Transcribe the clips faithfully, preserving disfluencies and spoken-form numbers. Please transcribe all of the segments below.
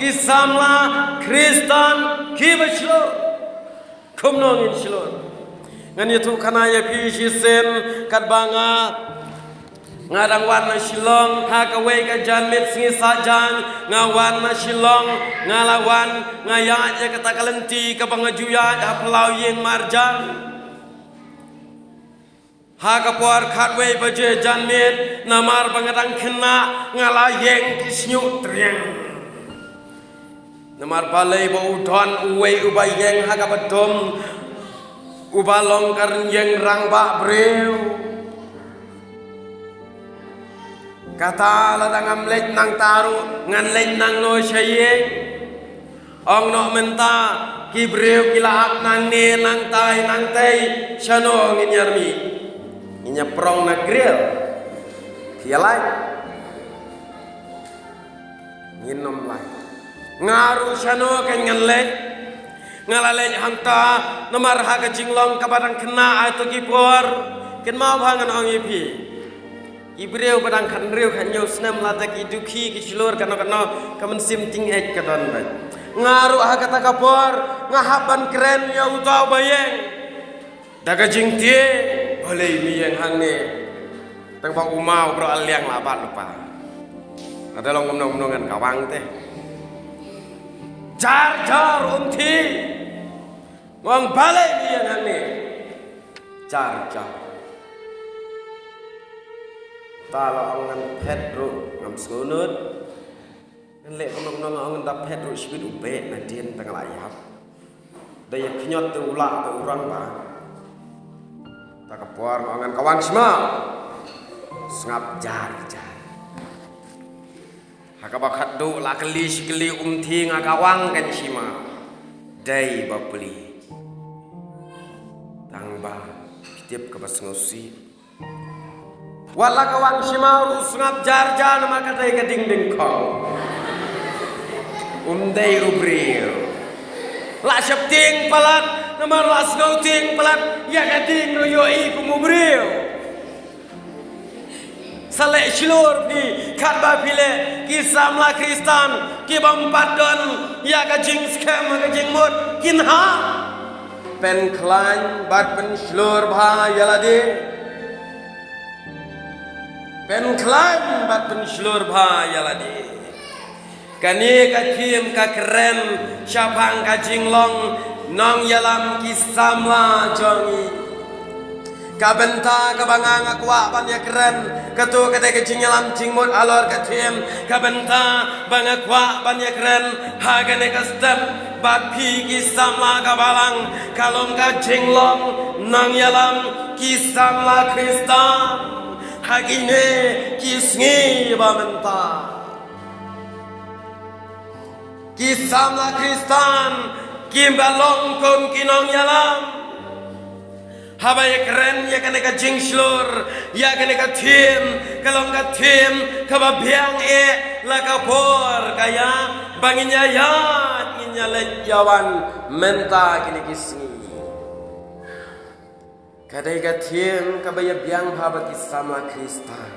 Ki samla Khristan kiba shlur. Kumno ngin shlur? Ngan ïathuh khana ïa phi shisien katba nga, nga dang wan na Shillong, ha kawei ka janmiet sngi Saitjaiñ, nga wan na Shillong, nga la wan, nga ïaid ïa kata ka lynti kaba nga ju ïaid ha phyllaw ïing marjan. Ha ka por khatwei baje janmiet, namar ba nga dang khynnah, nga la ïeng ki shñiuh triang. Namar balei ba u don uwei uba ïeng ha kaba dum, uba long ka rynïeng rangbah briew. Kata lada ngam leit nangta ruh, ngan leit nangno sha ïing? Ong noh mynta, ki briew ki la ap nangne nangtai nangtei, shano ngin ïarmih? Ngin ïaprong na grill? Phi ïa lait? Ngin ym lait. Nga ruh shano kan ngan leit? Nga la leit hangta, namar ha ka jinglong kaba dang khynnah ha kito ki por. Kynmaw ba ngan ong ïa phi, ki briew ba dang khathynriew khathynñiew snem, lada ki dukhi ki shlur kano kano, ka mynsiem tyngeh ka don beit. Nga ruh ha kata ka por nga hap ban kren ïa uta uba ïeng. Da ka jingtieng, balei me ïeng hangne? Tang ba u maw bro aliang la bat lypa. Lada long kumno kumno ngan kawang te. Jar jar, um thied. Nga ong balei me ïeng hangne? Jar jar. Ta la ong ngan phet ruh ngam sngewnud. Ngan leh kumno kumno, nga ong ngan da phet ruh shibit u beh nadien tang la ïap. Da ïa khñiot te u lah te u rang ba. Ta ka por nga ong ngan kawang shima. Sngap jar jar. Ha kaba khatduh la kylli shi kylli, um thied, nga kawang kan shima. Dei bapli. Tang ba phi tip kaba sngewsih. Wat la kawang shima ruh sngap jar jar namar ka dei ka ding dyngkhong. Um dei u briew. La sheptieng palat namar la sngewtieng palat ïa ka ding ruh ïohi kum u briew. Sa leh shlur phi katba phi leh, ki samla Khristan kibym pat don ïa ka jingskhem ha ka jingmut kin hap. Pynkhlaiñ bad pynshlur bha ïa lade. Pynkhlaiñ bad pynshlur bha ïa lade. Kane ka theme ka kren shaphang ka jinglong nongïalam ki samla jong ngi. Ka bynta kaba nga nga kwah ban ïakren, kato ka dei ka jingïalam jingmut halor ka theme. Ka bynta ba nga kwah ban ïakren ha kane ka step bad phi ki samla ka balang, ka long ka jinglong nongïalam ki samla Khristan ha kine ki sngi ba mynta. Ki samla Khristan kiba long kum ki nongïalam. Haba ïakren ïa kane ka jingshlur, ïa kane ka theme, ka long ka theme kaba biang eh la ka por ka ïa ba ngin ïa ïaid, ngin ïa leit ïa wan mynta kine ki sngi. Ka dei ka theme kaba ïa biang bha bad ki samla Khristan.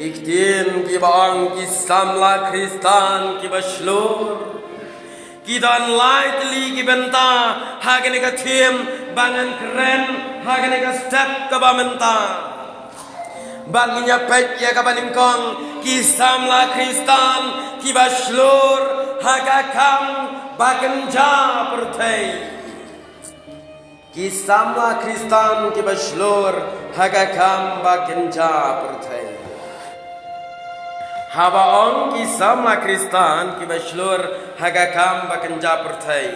Ki ktien kiba ong ki samla Khristan kiba shlur. Ki don lai tylli ki bynta ha kane ka theme ba ngan kren ha kane ka step kaba mynta. Bad ngin ïa peit ïa kaba nyngkong, ki samla Khristan kiba shlur ha ka kam ba kynja pyrthei. Ki samla Khristan kiba shlur ha ka kam ba kynja pyrthei. Haba ong ki samla Khristan kiba shlur ha ka kam ba kynja pyrthei,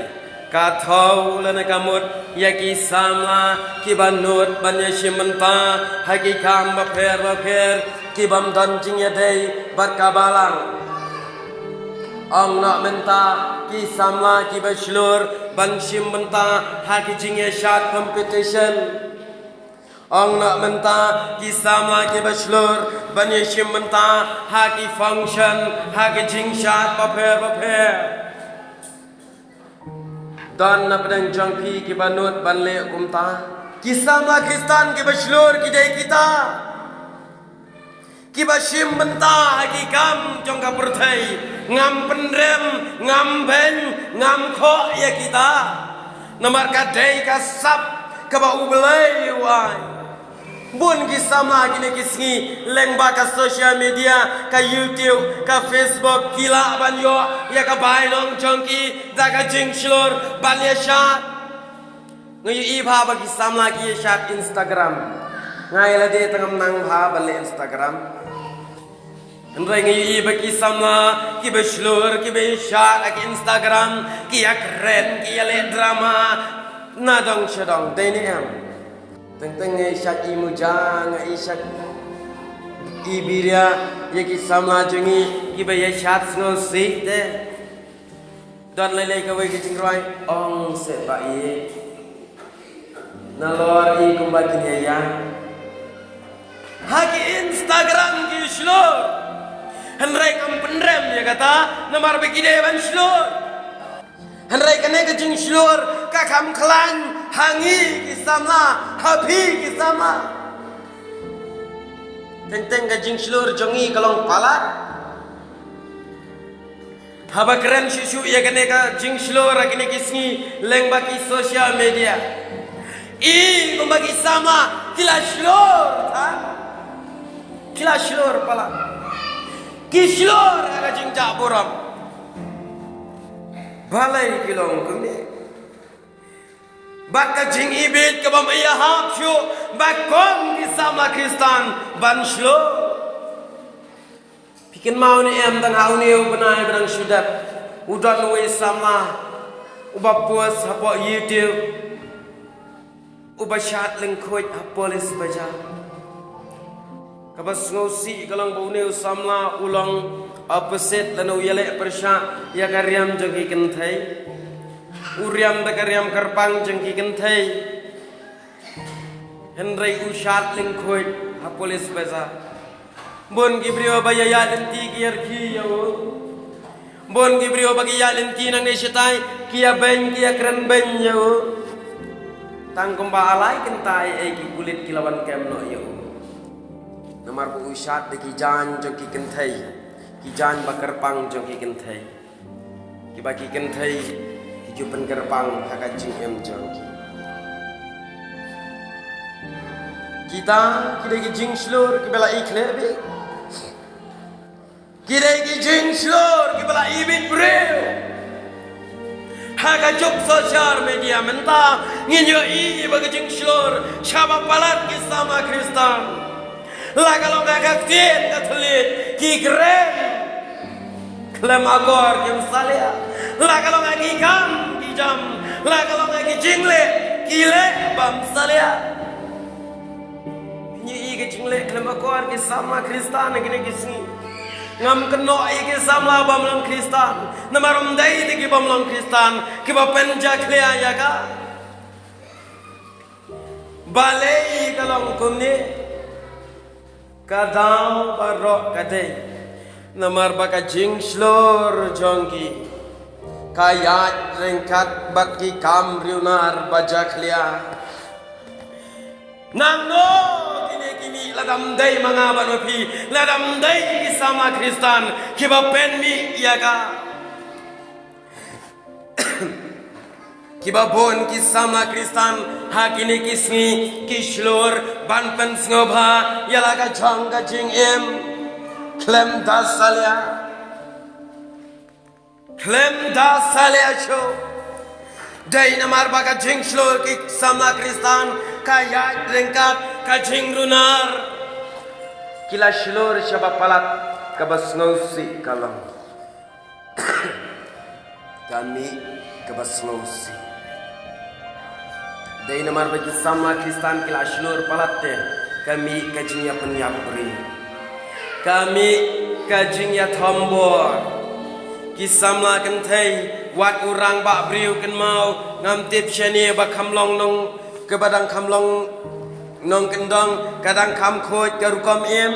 ka thew lane ka mut ïa ki samla kiba nud ban ïashim bynta ha ki kam bapher bapher kibym don jingïadei bad ka balang. Ong noh mynta ki samla kiba shlur ban shim bynta ha ki jingïashad competition. Ong noh mynta ki samla kiba shlur ban ïashim bynta ha ki function, ha ki jingshad bapher bapher. Don na pdeng jong phi kiba nud ban leh kumta? Ki samla Khristan kiba shlur ki dei kita kiba shim bynta ha ki kam jong ka pyrthei. Ngam pynrem, ngam beiñ, ngam khoh ïa kita. Namar ka dei ka sap kaba U Blei u ai. Bun ki samla kine ki sngi lyngba ka social media, ka YouTube, ka Facebook, ki lah ban ïoh ïa ka bainong jong ki da ka jingshlur ban ïashad. Nga ïohi bha ba ki samla ki ïashad Instagram. Nga ïa lade tang ngam nang bha ban leh Instagram. Hynrei nga ïohi ba ki samla kiba shlur, kiba ïashad ha ki Instagram, ki ïakren, ki ïaleh drama na dong sha dong, dei ne em? Teng teng nga ïashad i muja, nga ïashad i biria, ïa ki samla jong ngi kiba ïashad sngewsih te. Don lei lei kawei ka jingrwai, ong se ba i. Nalor i kumba kin ïa ïa. Ha ki Instagram ki shlur. Hynrei kam pynrem ïa kata, namar ba ki dei ban shlur. Hynrei kane ka jingshlur ka kham khlaiñ ha ngi ki samla, ha phi ki samla. Teng teng ka jingshlur jong ngi ka long palat. Haba kren shuh shuh ïa kane ka jingshlur ha kine ki sngi lyngba ki social media. I kumba ki samla ki la shlur, ha? Ki la shlur palat. Ki shlur ha ka jingjah burom. Balei ki long kumne? Bad ka jingibit kaba ym ïahap shuh ba kum ki samla Khristan ban shlur. Phi kynmaw ne em, tang ha une u bnai ba dang shu dep, u don uwei samla uba post hapoh YouTube, uba shad lyngkhuid ha Police Bazar. Kaba sngewsih ka long ba une u samla u long opposite lane u ïaleh pyrshah ïa ka riam jong ki kynthei. U riam da ka riam kyrpang jong ki kynthei. Hynrei u shad lyngkhuid ha Police Bazar. Bun ki briew ba ïa ïaid lynti ki ïa rkhie ïa u. Bun ki briew ba ki ïaid lynti nangne shatai ki ïa beiñ, ki ïa kren beiñ ïa u. Tang kumba ha lai kynta ei ei ki pulit ki la wan kem noh ïa u. Namar ba u shad da ki jaiñ jong ki kynthei, ki jaiñ ba kyrpang jong ki kynthei. Kiba ki kynthei ki ju pynkyrpang ha ka jingim jong ki. Kita ki dei ki jingshlur kiba la i khleh beit. Ki dei ki jingshlur kiba la ibit briew. Ha ka juk social media mynta ngin ïohi ba ka jingshlur shaba palat ki samla Khristan. La ka long ha ka ktien ka thylliej ki kren khlem akor kim salia. La ka long ha ki kam ki jam. La ka long ha ki jingleh ki leh bym salia. Ngi i ka jingleh khlem akor ki samla Khristan ha kine ki sngi. Ngam kynnoh ïa ki samla bym long Khristan. Namar ym dei te ki bym long Khristan kiba pynjakhlia ïa ka. Balei ka long kumne? Ka daw baroh ka dei namar ba ka jingshlur jong ki ka ïaid ryngkat bad ki kam riewnar ba jakhlia. Nangno kine ki mih, lada ym dei ma nga bad ma phi, lada ym dei ki samla Khristan kiba pynmih ïa ka. Kiba bun ki samla Khristan ha kine ki sngi ki shlur ban pynsngewbha ïa la ka jong ka jingim khlem da salia. Khlem da salia shuh. Dei namar ba ka jingshlur ki samla Khristan ka ïaid ryngkat ka jingrunar. Ki la shlur shaba palat kaba sngewsih ka long. Ka mih kaba sngewsih. Dei namar ba ki samla Khristan ki la shlur palat te ka mih ka jingïapynïap briew. Ka mih ka jingïathombor. Ki samla kynthei wat u rangbah briew kynmaw ngam tip shane ba kham long nong kaba dang kham long nongkyndong ka dang kham khuid ka rukom im.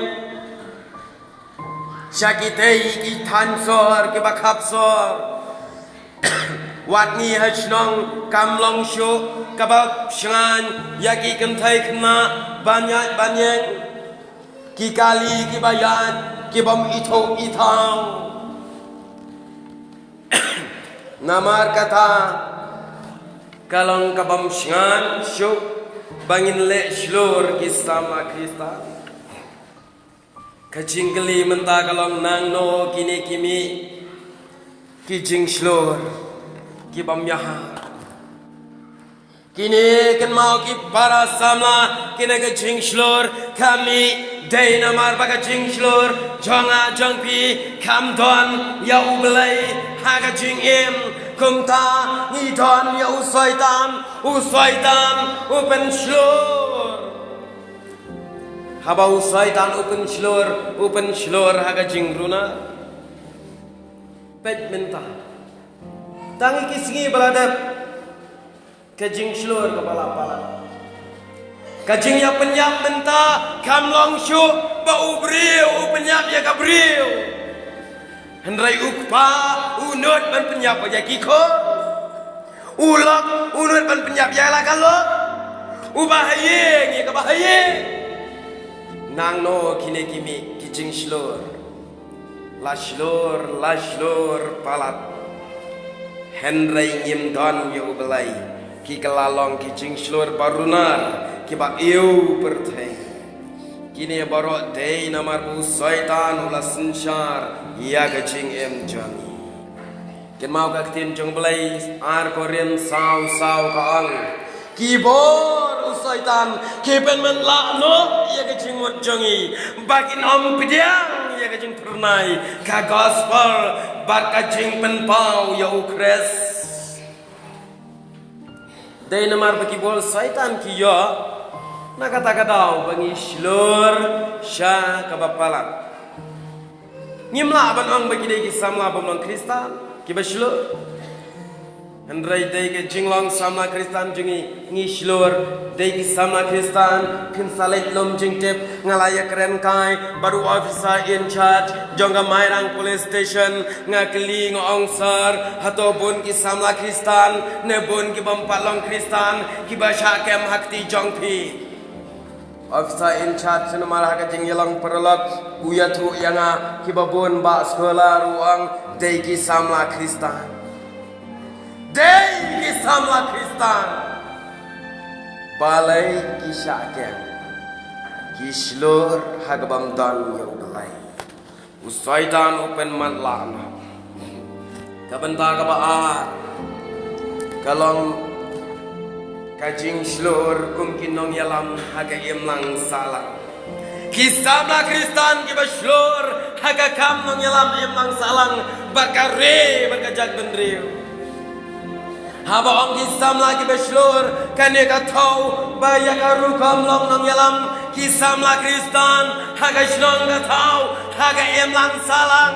Sha kitei ki thaiñ sor kiba khap sor. Wat ngi ha shnong kam long shuh kaba shngaiñ ïa ki kynthei khynnah ban ïaid ban ïeng. Ki kali kiba ïaid kibym ithuh ithaw. Namar kata ka long ka bym shngaiñ shuh ba ngin leh shlur ki samla Khristan. Ka jingkylli mynta ka long nangno kine ki mih ki jingshlur ki bym ïahap. Kine kynmaw ki para samla, kine ka jingshlur ka mih dei namar ba ka jingshlur jong nga jong phi kam don ïa U Blei ha ka jingim. Kumta ngi don ïa u Soitan, u Soitan u pynshlur. Haba u Soitan u pynshlur, u pynshlur ha ka jingruna. Peit mynta, tang ïa ki sngi ba la dep, ka jingshlur kaba la palat. Ka jingïapynïap mynta kam long shuh ba u briew u pynïap ïa ka briew. Hynrei u kpa u nud ban pynïap ïa ki khun. U lok u nud ban pynïap ïa la ka lok. U bahaïing ïa ka bahaïing. Nangno kine ki mih ki jingshlur. La shlur, la shlur palat. Hynrei ngim don ïa U Blei. Ki ka la long ki jingshlur ba runar, ki ba ïew pyrthei. Kine baroh dei namar ba u Soitan u la synshar ïa ka jingim jong ngi. Kynmaw ka ktien jong U Blei, Ar Korinth saw saw ka ong, ki bor u Soitan ki pynmynlah noh ïa ka jingmut jong ngi ba kin ym pdiang ïa ka jingphyrnai ka gospel bad ka jingpynpaw ïa u Khrist. Dei namar ba ki bor Soitan ki ïoh na kata ka daw ba ngi shlur sha kaba palat. Ngim lah ban ong ba ki dei ki samla bym long Khristan kiba shlur. Hynrei dei ka jinglong samla Khristan jong ngi, ngi shlur. Dei ki samla Khristan, phin sa leit lum jingtip, nga la ïakren kai bad u officer in charge jong ka Mairang Police Station. Nga kylli, nga ong, sir, hato bun ki samla Khristan ne bun ki bym pat long Khristan kiba shah kem ha kti jong phi? Officer in charge namar ha ka jingïalong paralok u ïathuh ïa nga, kiba bun ba scholar u ong dei ki samla Khristan. Dei ki samla Khristan. Balei ki shah kem? Ki shlur ha ka bym don ïa U Blei. U Soitan u pynmynlah noh. Ka bynta kaba ar ka long ka jingshlur kum ki nongïalam ha ka imlang sahlang. Ki samla Khristan kiba shlur ha ka kam nongïalam imlang sahlang bad ka ri bad ka jaitbynriew. Haba ong ki samla kiba shlur, kane ka thew ba ïa ka rukom long nongïalam ki samla Khristan ha ka shnong ka thaw ha ka imlang sahlang.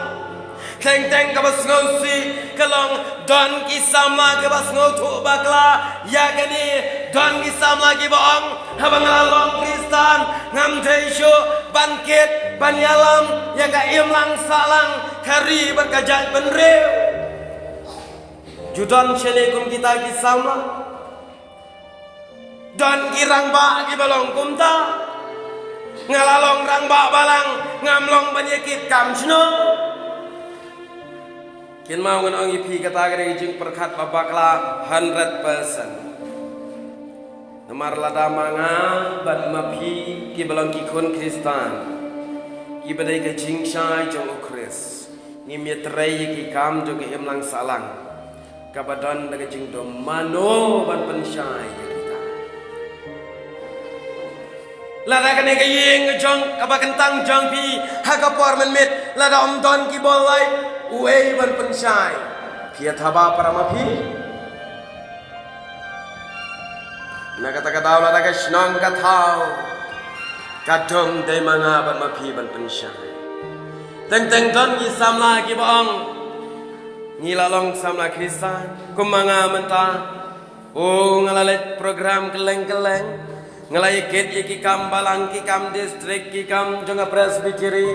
Teng teng kaba sngewsih ka long don ki samla kiba sngewthuh bakla ïa kane, don ki samla kiba ong, haba nga la long Khristan ngam dei shuh ban kit ban ïalam ïa ka imlang sahlang, ka ri bad ka jaitbynriew. Ju don shane kum kita ki samla? Don ki rangbah kiba long kumta. Nga la long rangbah balang, ngam long ban ïa kit kam shnong. Kynmaw ngan ong ïa phi, kata ka dei ka jingpyrkhat ba bakla hundred percent. Namar lada ma nga bad ma phi kiba long ki khun Khristan, kiba dei ka jingshai jong u Khrist, ngim ïatrei ïa ki kam jong ka imlang sahlang, kaba don da ka jingdum, mano ban pynshai ïa kita? Lada kane ka ïing ka jong, kaba kyntang jong phi ha ka por mynmiet lada ym don ki bor light, uei ban pynshai? Phi ïa thaba para ma phi? Na kata ka daw lada ka shnong ka thaw ka dum, dei ma nga bad ma phi ban pynshai. Teng teng don ki samla kiba ong, ngi la long samla Khristan kum ma nga mynta. O, nga la leit program kylleng kylleng, nga la ïa kit ïa ki kam balang, ki kam district, ki kam jong ka Presbytery.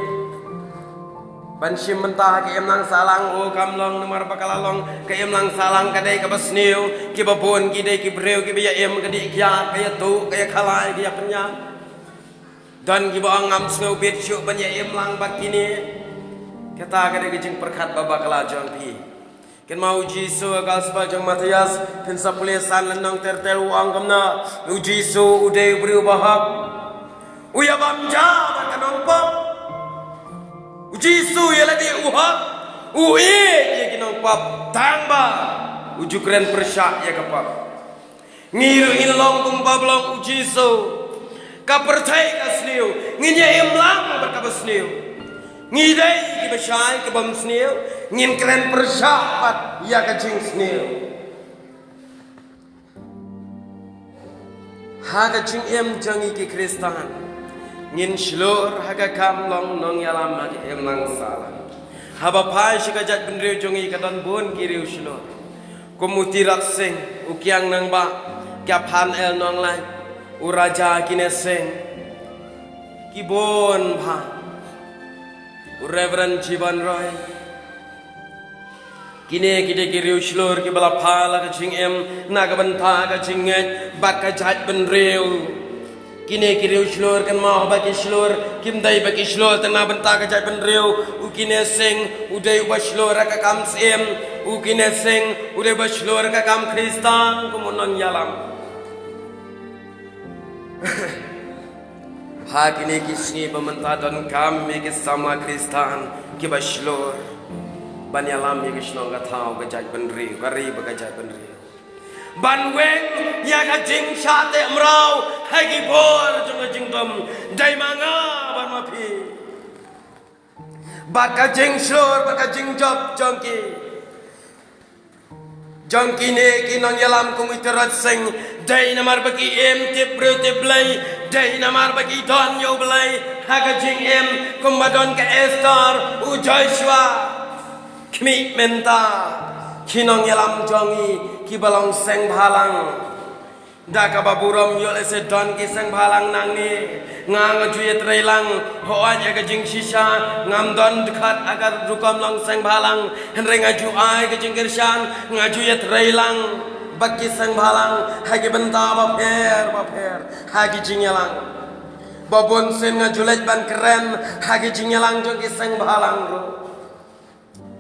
Ban shim bynta ha ka imlang sahlang, o, kam long, namar ba ka la long ka imlang sahlang ka dei kaba sniew, kiba bun ki dei ki briew kiba ïa im ka dih kiad, ka ïa tuh, ka ïa khalai, ka ïa pynïap. Don kiba ong ngam sngewbit shuh ban ïa imlang bad kine. Kata ka dei ka jingpyrkhat ba bakla jong phi. Kynmaw u Jisu ha Gospel jong Mathaios, phin sa pule san lynnong ter ter, u ong kumno. U Jisu u dei u briew ba hok. U ïa bam ja bad ka nongpop. U Jisu ïa lade u hok. U ïeit ïa ki nongpop. Tang ba u ju kren pyrshah ïa ka pop. Ngi ruh ngin long kumba long u Jisu. Ka pyrthei ka sniew, ngin ïa im lang bad kaba sniew. Ngi dei kiba shai, kiba bym sniew, ngin kren pyrshah pat ïa ka jingsniew. Ha ka jingim jong ngi ki Khristan, ngin shlur ha ka kam long nongïalam ha ka imlang sahlang. Haba phai sha ka jaitbynriew jong ngi ka don bun ki riew shlur. Kum u Tirot Sing, u Kiang Nangbah, ka Phan L Nonglait, u Raja Kine Sing, ki bun bha, u Reverend Jiban Roy. Kine ki dei ki riew shlur kiba la phai la ka jingim na ka bynta ka jingngeit bad ka jaitbynriew. Kine ki riew shlur, kynmaw ba ki shlur kim dei ba ki shlur tang na bynta ka jaitbynriew. U Kine Sing u dei uba shlur ha ka kam syiem. U Kine Sing u dei uba shlur ha ka kam Khristan kum u nongïalam. Ha kine ki sngi ba mynta donkam ïa ki samla Khristan kiba shlur ban ïalam ïa ka shnong ka thaw, ka jaitbynriew, ka ri bad ka jaitbynriew. Ban weng ïa ka jingshah teh mraw ha ki bor jong ka jingdum. Dei ma nga bad ma phi. Bad ka jingshlur bad ka jingjop jong ki, jong kine ki nongïalam kum u Tirot Sing, dei namar ba ki im tip briew tip Blei, dei namar ba ki don ïa u Blei ha ka jingim, kumba don ka Esther, u Joshua. Khmih mynta ki nongïalam jong ngi kiba long seng bhalang. Da kaba burom ïoh lehse don ki seng bhalang nangne. Nga nga ju ïatrei lang, hooid ïa ka jingshisha ngam don dkhot ha ka rukom long seng bhalang. Hynrei nga ju ai ka jingkyrshan, nga ju ïatrei lang bad ki seng bhalang ha ki bynta bapher bapher ha ki jingïalang. Ba bun sien nga ju leit ban kren ha ki jingïalang jong ki seng bhalang ruh.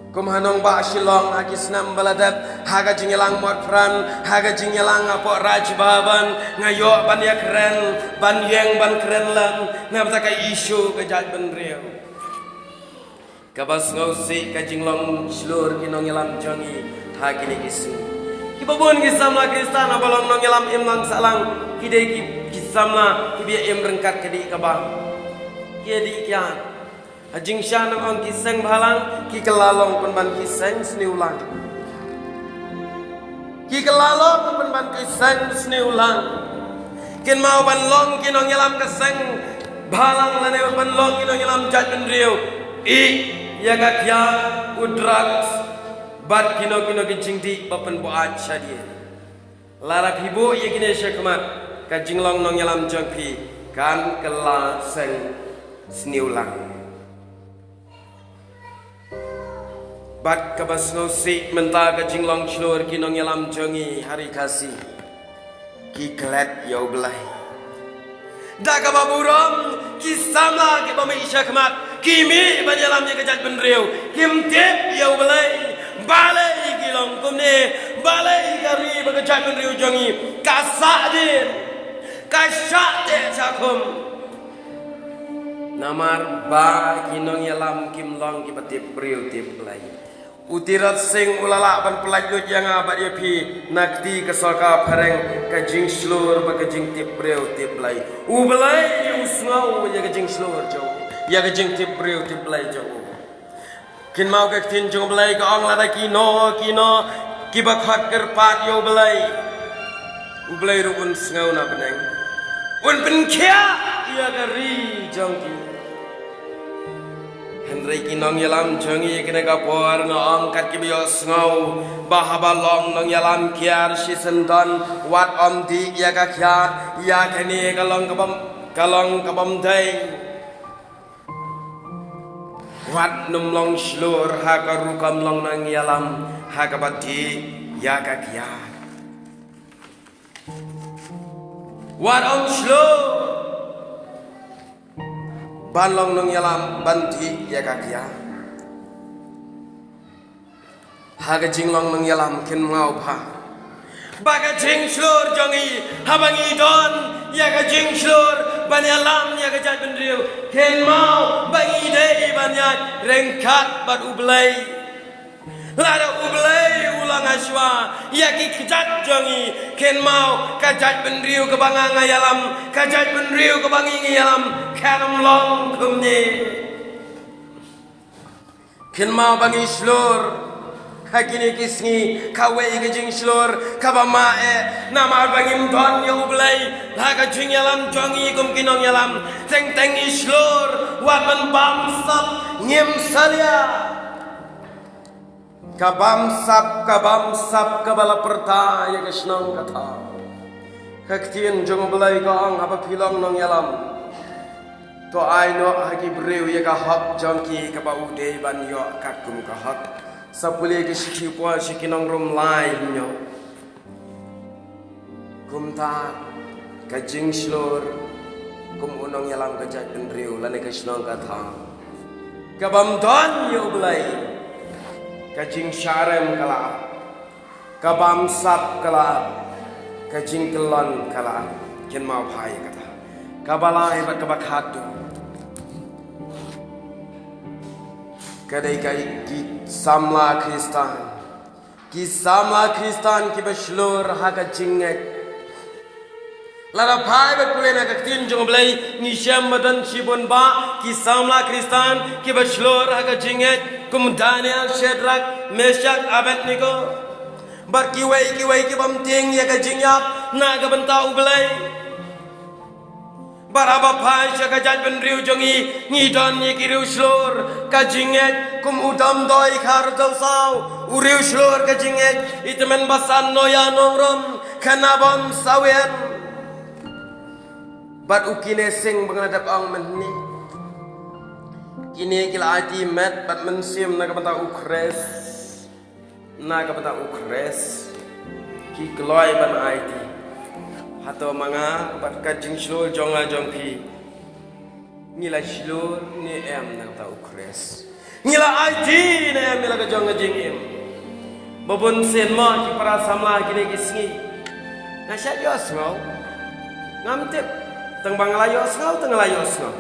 Kum ha nongbah Shillong ha ki snem ba la dep, ha ka jingïalang Motphran, ha ka jingïalang hapoh Raj Bhavan, nga ïoh ban ïakren, ban ïeng ban kren lem na bynta ka issue ka jaitbynriew. Kaba sngewsih ka jinglong shlur ki nongïalam jong ngi ha kine ki sngi. Kiba bun ki samla Khristan haba long nongïalam imlang sahlang, ki dei ki, ki samla kiba ïa im ryngkat ka dih ka bam, ki ïa dih ki ïaid. Ha jingshisha nang ong ki seng bhalang ki kylla long pynban ki seng sniew lang. Ki kylla long pynban ki seng sniew lang. Kynmaw ban long ki nongïalam ka seng bhalang lane ban long ki nongïalam jaitbynriew, ïeh ïa ka kiad, u drugs bad kino kino ki jingdih ba pynbuaid shadien. Lada phi buh ïa kine shakhmat, ka jinglong nongïalam jong phi kan kylla seng sniew lang. Bad kaba sngewsih mynta ka jinglong shlur ki nongïalam jong ngi ha ri Khasi, ki klet ïa u Blei. Da kaba burom ki samla kiba mih shakhmat, ki mih ban ïalam ïa ka jaitbynriew, kim tip ïa u Blei. Balei ki long kumne? Balei ka ri bad ka jaitbynriew jong ngi ka sahdien, ka shah teh shah khum? Namar ba ki nongïalam kim long kiba tip briew tip Blei. U Tirot Sing u la lah ban pyllait lut ïa nga bad ïa phi na kti ka sorkar phareng ka jingshlur bad ka jingtip briew tip Blei. U Blei u sngew ïa ka jingshlur jong, ïa ka jingtip briew tip Blei jong u. Kynmaw ka ktien jong u Blei ka ong lada kino kino kiba khot kyrpad ïa u Blei, u Blei ruh un sngew na bneng, un pynkhiah ïa ka ri jong ki. Hynrei ki nongïalam jong ngi kane ka por nga ong kat kiba ïohsngew ba haba long nongïalam kiad shisyndon, wat ym dih ïa ka kiad, ïa kane ka long ka bym, ka long ka bym dei. Wat nym long shlur ha ka rukom long nongïalam ha kaba dih ïa ka kiad. Wat ym shlur ban long nongïalam ban dih ïa ka kiad. Ha ka jinglong nongïalam kynmaw pha ba ka jingshlur jong ngi, haba ngi don ïa ka jingshlur ban ïalam ïa ka jaitbynriew, kynmaw ba ngi dei ban ïaid ryngkat bad U Blei. Lada U Blei u long hashwa ïa ki kjat jong ngi, kynmaw ka jaitbynriew kaba nga nga ïalam, ka jaitbynriew kaba ngi ngi ïalam, kan ym long kumne. Kynmaw ba ngi shlur ha kine ki sngi, kawei ka jingshlur kaba mah eh, namar ba ngim don ïa U Blei ha ka jingïalam jong ngi kum ki nongïalam. Teng teng ngi shlur wat ban bamsap, ngim salia. Ka bamsap, ka bamsap kaba la pyrta ïa ka shnong ka thaw. Ka ktien jong U Blei ka ong, haba phi long nongïalam, to ai noh ha ki briew ïa ka hok jong ki kaba u dei ban ïoh katkum ka hok. Sa pule ki shithi u Paul sha ki nong Rom lai hynñiew. Kumta ka jingshlur kum u nongïalam ka jaitbynriew lane ka shnong ka thaw, ka bym don ïa U Blei, ka jingshah rem ka la ap, ka bamsap ka la ap, ka jingkyllon ka la ap. Kynmaw pha ïa kata. Kaba lai bad kaba khatduh, ka dei ka ki samla Khristan. Ki samla Khristan kiba shlur ha ka jingngeit. Lada phai bad pule na ka ktien jong U Blei, ngi shem ba don shibun bah ki samla Khristan kiba shlur ha ka jingngeit, kum Daniel, Shadrach, Meshach, Abednego, bad kiwei kiwei ki bym tieng ïa ka jingïap na ka bynta U Blei. Bad haba phai sha ka jaitbynriew jong ngi, ngi don ïa ki riewshlur ka jingngeit, kum u Damdoi Kharjawsaw, u riewshlur ka jingngeit, i tymmen basan Noya Nongrum, Khanabon Sawien, bad u Kine Singh ba nga la dep ong mynne. Kine ki la aiti met bad mynsiem na ka bynta U Khrist. Na ka bynta U Khrist ki kloi ban aiti. Hato ma nga bad ka jingshlur jong nga jong phi, ngi la shlur ne em na ka bynta U Khrist? Ngi la aiti ne em ïa la ka jong ka jingim? Ba bun sien mo ki para samla kine ki sngi, nga shait ïohsngew, ngam tip. Tang ba nga la ïohsngew, tang nga la ïohsngew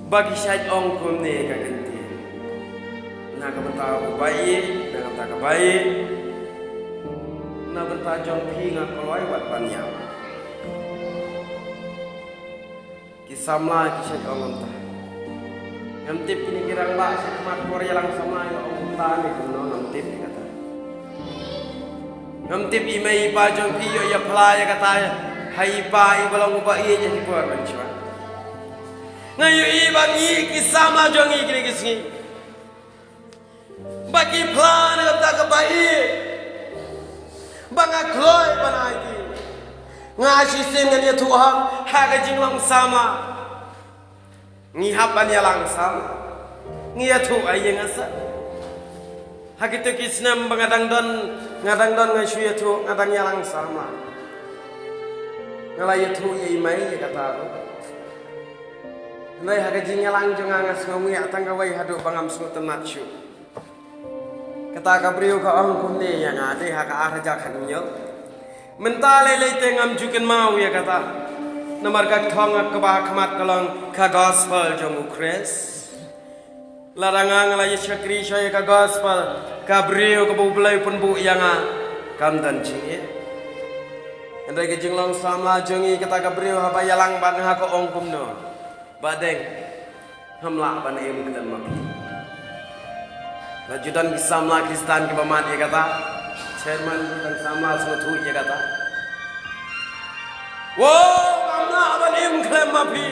ba ki shait ong kumne ka ktien: Na ka bynta u ba ïeit, na ka bynta ka ba ïeit, na bynta jong phi nga kloi wat ban ïap. Ki samla ki shait ong kumta. Ngam tip kine ki rangbah sha khmat por ïalang samla ïa ong kumta ne kumno, ngam tip ïa kata. Ngam tip i mei i pa jong phi ïoh ïa phla ïa kata ha i pa i ba long u ba ïeit ïa ki por mynshuwa. Nga ïohi ba ngi ki samla jong ngi kine ki sngi, ba ki phla na ka bynta ka ba ïeit ba nga kloi ban aiti. Nga shisien ngan ïathuh ha, ha ka jinglong samla. Ngi hap ban ïalang samla, ngi ïathuh ha ïing ha sem. Ha kito ki snem ba nga dang don, nga dang don, nga shu ïathuh, nga dang ïalang samla. Nga la ïathuh ïa i mei ïa kata ruh. Hynrei ha ka jingïalang jong nga, nga sngew ngi ïa tang kawei haduh ba ngam sngewtynnat shuh. Kata ka briew ka ong kumne ïa nga, dei ha ka ar hajar khathynñiew. Mynta lei lei te ngam ju kynmaw ïa kata. Namar ka thong kaba ha khmat ka long ka gospel jong U Khrist. Lada nga nga la ïa shakri sha ïa ka gospel, ka briew kaba U Blei u pynbuh ïa nga, kam don jingeh. Hynrei ka jinglong samla jong ngi, kata ka briew haba ïalang bad nga ka ong kumno: Bah Deng, ngam lah ban im khlem ma phi. La ju don ki samla Khristan kiba mad ïa kata. Chairman, ju don samla sngewthuh ïa kata. Wow, ngam lah ban im khlem ma phi.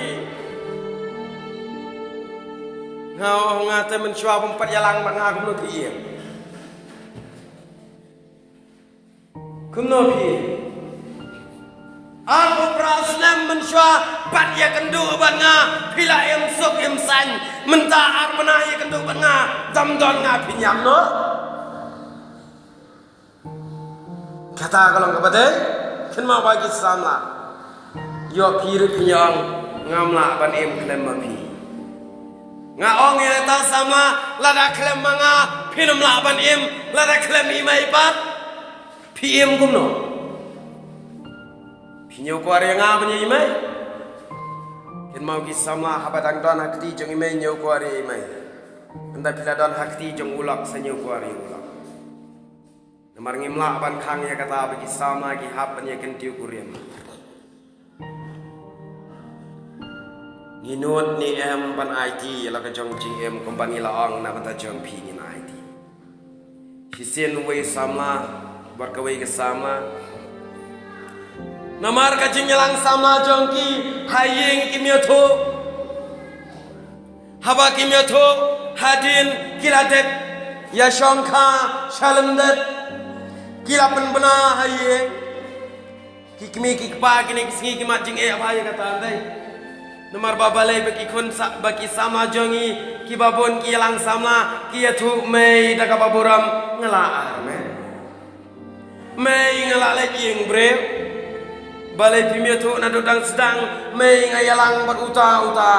Nga ong, nga te mynshuwa bym pat ïalang bad nga, kumno phi im? Kumno phi? Arphew phra snem mynshuwa, pat ïakynduh bad nga phi la im suk im saiñ. Mynta ar bnai ïakynduh bad nga, dam don nga phi ñiam noh. Kata ka long kaba dei. Kynmaw ba ki samla, ïoh phi ruh phi ong, ngam lah ban im khlem ma phi. Nga ong ïa kata samla, lada khlem ma nga phin ym lah ban im, lada khlem i mei pat phi im kumno? Phi ñiew kwar ïa nga ban ïa i mei? Kynmaw ki samla, haba dang don ha kti jong i mei ñiew kwar ïa i mei. Ynda phi la don ha kti jong u lok sa ñiew kwar ïa u lok. Namar ngim lah ban khang ïa kata ba ki samla ki hap ban ïa kyntiew kurim. Ngi nud ne em ban aiti ïa la ka jong jingim kumba ngi la ong na bynta jong phi ngin aiti. Shisien uwei u samla bad kawei ka samla. Namar ka jingïalang samla jong ki ha ïing kim ïathuh. Haba kim ïathuh hadien ki la dep ïa shongkha sha lyndet. Ki la pynbna ha ïing. Ki kmie ki kpa kine ki sngi ki mat jingeh bha ïa kata ndei. Namar ba balei ba ki khun sa, ba ki samla jong ngi kiba bun ki ïalang samla ki ïathuh mei da kaba burom, nga la armet. Mei, nga la leit ïing briew. Balei phim ïathuh naduh dang sdang? Mei, nga ïalang bad uta uta.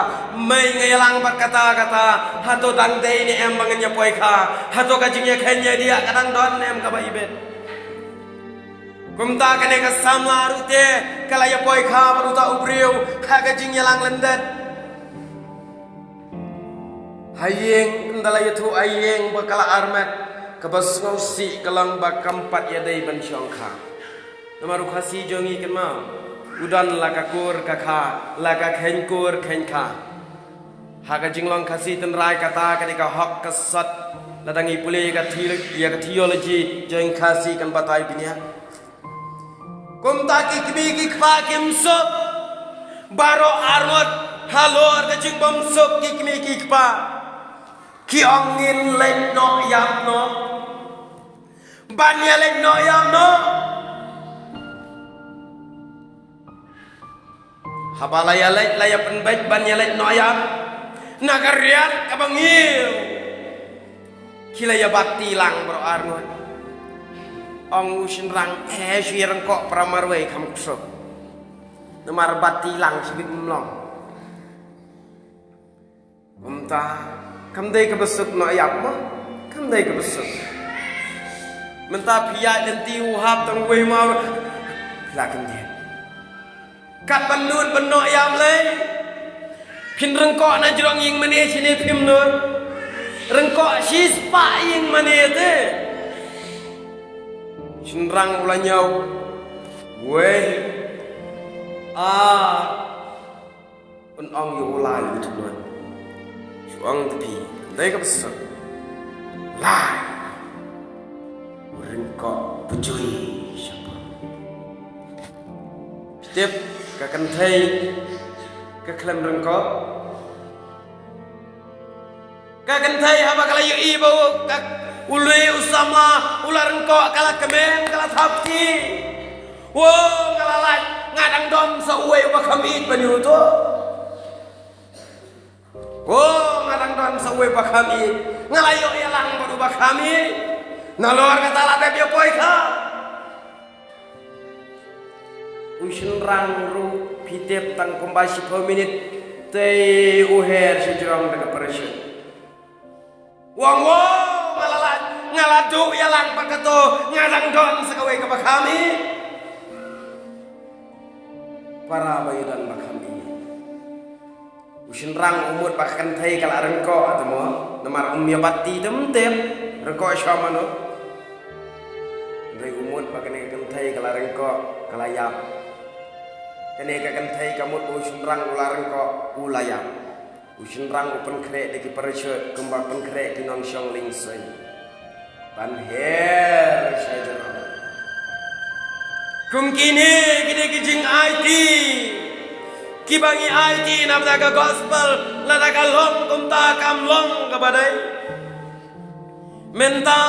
Mei, nga ïalang bad kata kata. Hato dang dei ne em ba ngan ïa poi kha? Hato ka jingïakheiñ ïadiah ka dang don ne em kaba ibit? Kumta kane ka samla ruh te ka la ïa poi kha bad uta u briew ha ka jingïalang lyndet. Ha ïing, ynda la ïathuh ha ïing ba ka la armet, kaba sngewsih ka long ba kam pat ïadei ban shongkha. Namar u Khasi jong ngi, kynmaw, u don la ka kur ka kha, la ka kheiñ kur kheiñ kha. Ha ka jinglong Khasi tynrai kata ka dei ka hok ka sot, lada ngi pule ïa ka thi-, ïa ka theology jong Khasi kan batai bniah. Kumta ki kmie ki kpa kim suk. Baroh arngut halor ka jingbym suk ki kmie ki kpa. Ki ong ngin leit noh ïap noh. Ban ïa leit noh ïap noh. Haba la ïa leit, la ïa pynbeit ban ïa leit noh ïap, na ka riat kaba ngiew, ki la ïa bat ti lang baroh arngut. Ong u shynrang, eh, shu ïa ryngkoh para marwei kham ksuk. Namar bat ti lang shibit ym long. Mynta kam dei kaba suk noh ïap mo. Kam dei kaba suk. Mynta phi ïaid lynti u hap tang uwei mawr. Phi la kyndit. Kat ban nud ban noh ïap lei. Phin ryngkoh na jrong ïing mane shane phim nud. Ryngkoh shispah ïing mane te. Shynrang u la ñiew. Wei. Ah. Un ong ïa u lai u tynrai. Shu ong te phi, dei kaba suk. Lai. U ryngkoh pyrjui shapoh. Tip ka kynthei ka khlem ryngkoh. Ka kynthei haba ka la ïohi ba u, ka, u lui u samla u la ryngkoh, ka la kmen, ka la thap kti. Wo, nga la lait, nga dang don sa uwei uba kham ïeit ban ïoh to. Wo, nga dang don sa uwei uba kham ïeit. Nga la ïoh ïalang bad uba kham ïeit. Nalor kata la dep ïa poi kha. U shynrang ruh phi tip tang kumba shiphew minit te u her sha jrong da ka parachute. Ong, wo, nga la lait, nga la duh ïalang bad kato, nga dang don sa kawei kaba kham ïeit. Para ba ïadon ba kham ïeit. U shynrang u mut ba ka kynthei ka la ryngkoh, te mo, namar um ïa bat ti te ym tip ryngkoh sha mano. Hynrei u mut ba kane ka kynthei ka la ryngkoh, ka la ïap. Kane ka kynthei ka mut ba u shynrang u la ryngkoh, u la ïap. U shynrang u pynkhreh da ki parachute kumba pynkhreh ki nongshong liengsuiñ ban her sha jrong. Kum kine, kine ki jingaiti kiba ngi aiti na bynta ka gospel, lada ka long kumta kam long kaba dei. Mynta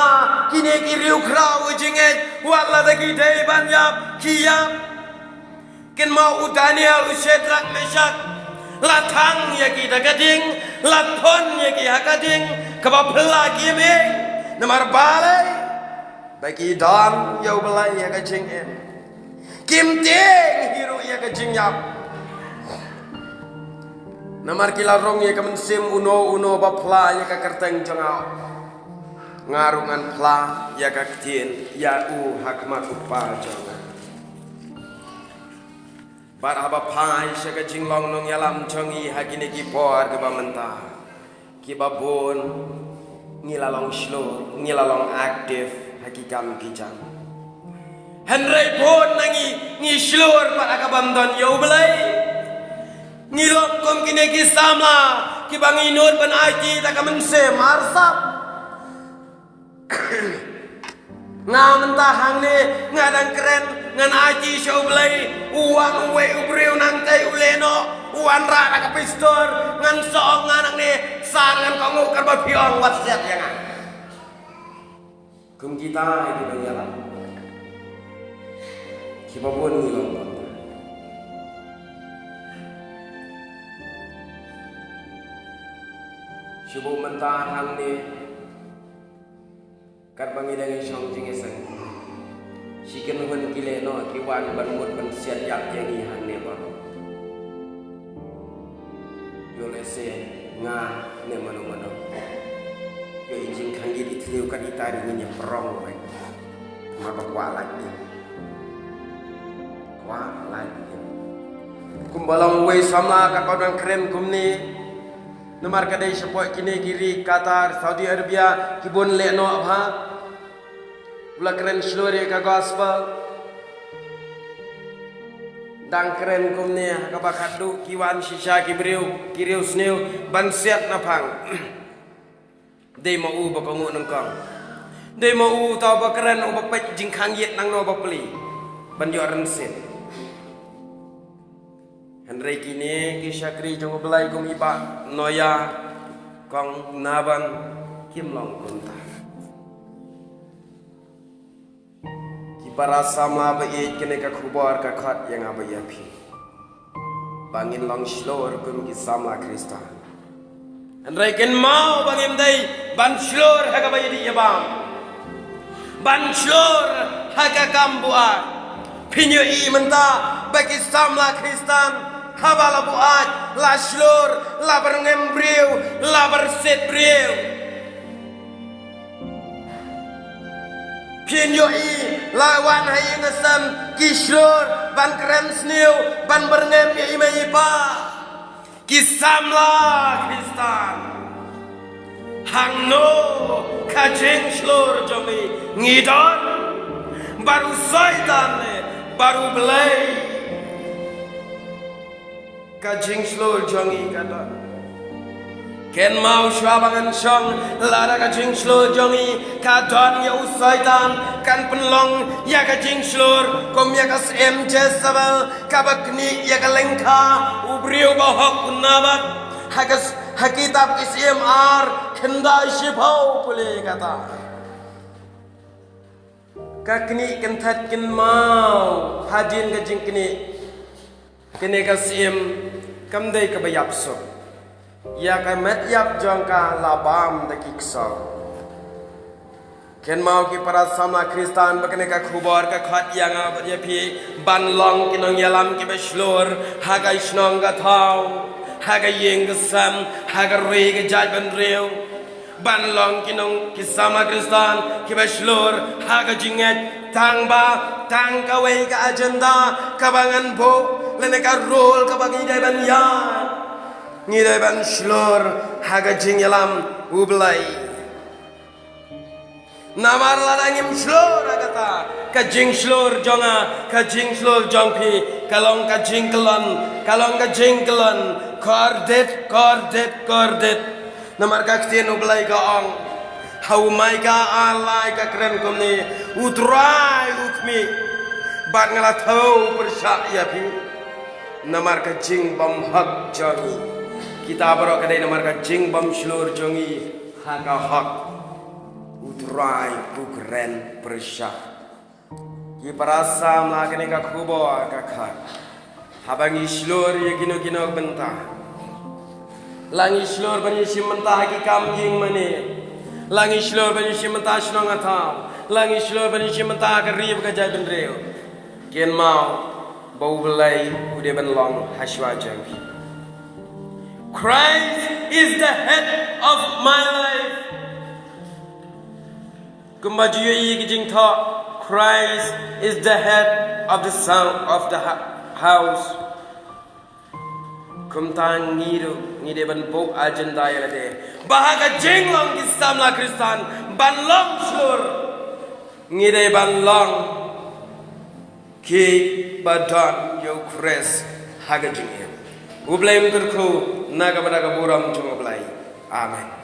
kine ki riewkhraw ki jingngeit, wat lada ki dei ban ïap, ki ïap. Kynmaw u Daniel, u Shadrak, Meshak, la thang ïa ki da ka ding, la thon ïa ki ha ka ding kaba phylla ki ïing. Namar balei? Ba ki don ïa U Blei ïa ka jingim. Kim tieng hi ruh ïa ka jingïap. Namar ki la rung ïa ka mynsiem uno uno ba phla ïa ka kyrteng jong nga. Nga ruh ngan phla ïa ka ktien ïa u ha khmat u Kpa jong nga. Bad haba phai sha ka jinglong nongïalam jong ngi ha kine ki por kiba mynta, kiba bun ngi la long shlur, ngi la long active ha ki kam ki jam. Hynrei bun na ngi ngi shlur pat ha ka bym don ïa U Blei. Ngi long kum kine ki samla kiba ngi nud ban aiti da ka mynsiem arsap. Nga mynta hangne nga dang kren ngan aiti sha U Blei, u wan uwei u briew nangtei u leh noh, u wanrah da ka pistol, ngan sa ong nga nangne, sar ngan kohnguh, katba phi ong wat siat ïa nga. Kum kita kiba ïalam, kiba bun ngi long kumta. Shu buh mynta hangne, katba ngi dang ïashong jingïaseng, shi kynhun ki leh noh, ki wan ban mut ban siat ïap ïa ngi hangne baroh. Ïoh lehse nga ne mano mano, ïoh i jingkhang ïit i thliew kat ita ri ngin ïa prong beit. Namar ba kwah lait ïa, kwah lait ïa. Kumba long uwei samla katba dang kren kumne. Namar ka dei shapoh kine ki ri Qatar, Saudi Arabia, ki bun leh noh bha. U la kren shlur ïa ka gospel. Dang kren kumne ha kaba khatduh ki wan shisha ki briew, ki riewsniew ban siat na phang. Dei ma u ba kohnguh nyngkong. Dei ma u uta uba kren, uba peit jingkhang ïit nangno ba plie ban ïoh rynsied. Hynrei kine ki shakri jong U Blei kum i bah Noah, kong Naaban, kim long kumta. Ki para samla ba ïeit, kane ka khubor ka khot ïa nga bad ïa phi ba ngin long shlur kum ki samla Khristan. Hynrei kynmaw ba ngim dei ban shlur ha kaba ïadih ïabam, ban shlur ha ka kam buaid. Phin ïohi mynta ba ki samla Khristan haba la buaid, la shlur, la byrngem briew, la byrsied briew. Phin ïohi la wan ha ïing ha sem ki shlur ban kren sniew, ban byrngem ïa i mei i pa. Ki samla Khristan, hangno ka jingshlur jong ngi ngi don? Bad u Soitan ne bad U Blei? Ka jingshlur jong ngi ka don. Kynmaw shuwa ba ngan shong, lada ka jingshlur jong ngi ka don ïa u Soitan, kan pynlong ïa ka jingshlur kum ïa ka syiem Jezebel, kaba knieh ïa ka lyngkha u briew bahok u Naboth. Ha ka s-, ha kitab Ki Syiem ar, khyndai shiphew pule kata. Ka knieh kynthet kynmaw, hadien ka jingknieh, kane ka syiem kam dei kaba ïap suk. Ïa ka met ïap jong ka la bam da ki ksew. Kynmaw ki para samla Khristan ba kane ka khubor ka khot ïa nga bad ïa phi ban long ki nongïalam kiba shlur ha ka shnong ka thaw, ha ka ïing ka sem, ha ka ri ka jaitbynriew. Ban long ki nong, ki samla Khristan kiba shlur ha ka jingngeit, tang ba tang kawei ka agenda kaba ngan buh, lane ka role kaba ngi dei ban ïaid, ngi dei ban shlur ha ka jingïalam U Blei. Namar lada ngim shlur ha kata, ka jingshlur jong nga, ka jingshlur jong phi, ka long ka jingkyllon, ka long ka jingkyllon kordit, kordit, kordit. Namar ka ktien U Blei ka ong ha u Maikah ar lai, ka kren kumne: U Trai u khmih bad nga la thew pyrshah ïa phi namar ka jingbymhok jong ngi. Kita baroh ka dei namar ka jingbymshlur jong ngi ha ka hok. U Trai u kren pyrshah. Ki para samla, kane ka khubor ka khot. Haba ngi shlur ïa kino kino bynta, la ngi shlur ban ïashim bynta ha ki kam ïing mane, la ngi shlur ban ïashim bynta shnong ha thaw, la ngi shlur ban ïashim bynta ha ka ri bad ka jaitbynriew, kynmaw ba U Blei u dei ban long ha shuwa jong phi. Christ is the head of my life. Kumba ju ïohi ki jingthoh, Christ is the head of the son of the ha- house. Kumta ngi ruh ngi dei ban buh agenda ïa lade ba ha ka jinglong ki samla Khristan ban long shlur, ngi dei ban long ki ba don ïa u Khrist ha ka jingim. U Blei un kyrkhu na ka bynta ka burom jong u Blei. Amen.